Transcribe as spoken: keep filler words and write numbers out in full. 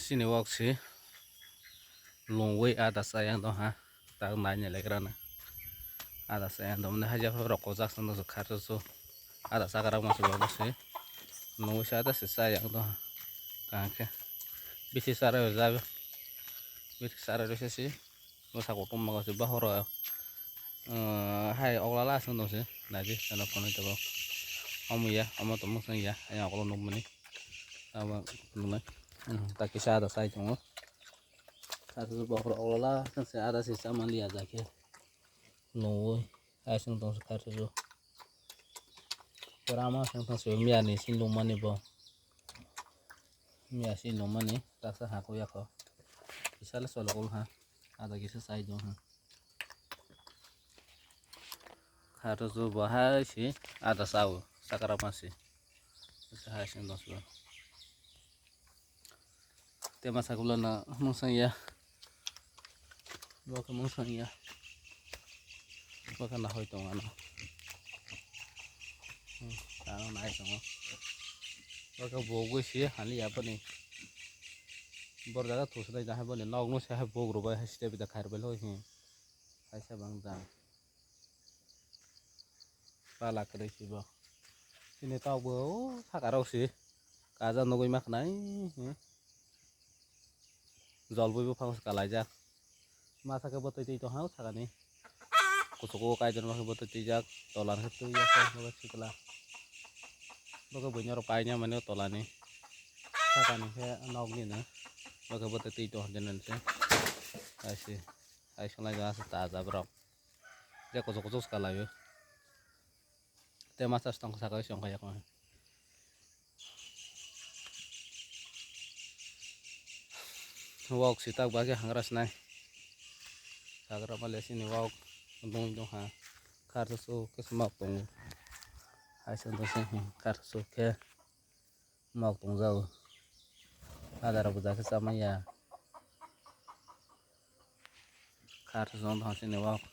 Chini wak si lungwi ada sayang dong ha, tak nai ni legra na. Ada sayang dong mani haja rok kojak song dong kharsu su. Ada sakra masa babu si lungwi si ada si sayang dong ha. Kaham khe bisi sarai rw jabe. Bisi sarai rw si. Bwsa kutung mokol se bahoro, ah, hai oglala aswk tong se naidi chana phone tabo. Omo ya, omo tongmo chwng ya, ayang oklo nukmani. Abo nuknai. Hmm, ta kisa ada sai tongo. Kharsu bahoro oglala aswk se ada se chamani ya jakhe. Nungwi aswk tong se kharsu. Pura ma aswk tong se miya ni sin lungmani bo. Miya si nungmani taksa ha kuyakho. Kisa le cholok olo ha. Ada kisa chai dong ha. Kharsu bo hai si ada sao sakra masi. Kisa hai sing dong sulo. Tema sakulo na mungsang ya. Bo khe mungsang ya. Bo khe nahoi tong ano. Hmm, ano nai tongo. Bo khe bogwi si hani ya boni. Bor jaga thusu nai jahai boni nok no se hai bog rwbai hai step da khair bai loi hi. Hai sa bang jang. Pala kwrwi si bo. Chini tok bo o saka rok si. Kaja nugui ma khnai. Hmm. Jol bui buphang se kalaijak. Masa khe bwtwi twi tong ha o sakani. Kuchugo kaijak ma khe bwtwi twijak. Tola khe twi ya khe sikla. Bo khe buini oro paina mani o tolani. Sakani khe nokni no. Bo khe bwtwi twi tong ha dinani se. Hai se. Hai se lai ja se taja borok. Je kuchuk kuchuk se kalaio. Te masa se tong saka se ongkha yakung. Wok si tak ba khe hangra sinai. Hagra male sini wok dong dong ha. Kharsu su khe sma tongo. Hai se dong se kharsu khe mok tong jago. Ada rok bo ja khe chamai ya. Kharsu dong dong ha sini wok.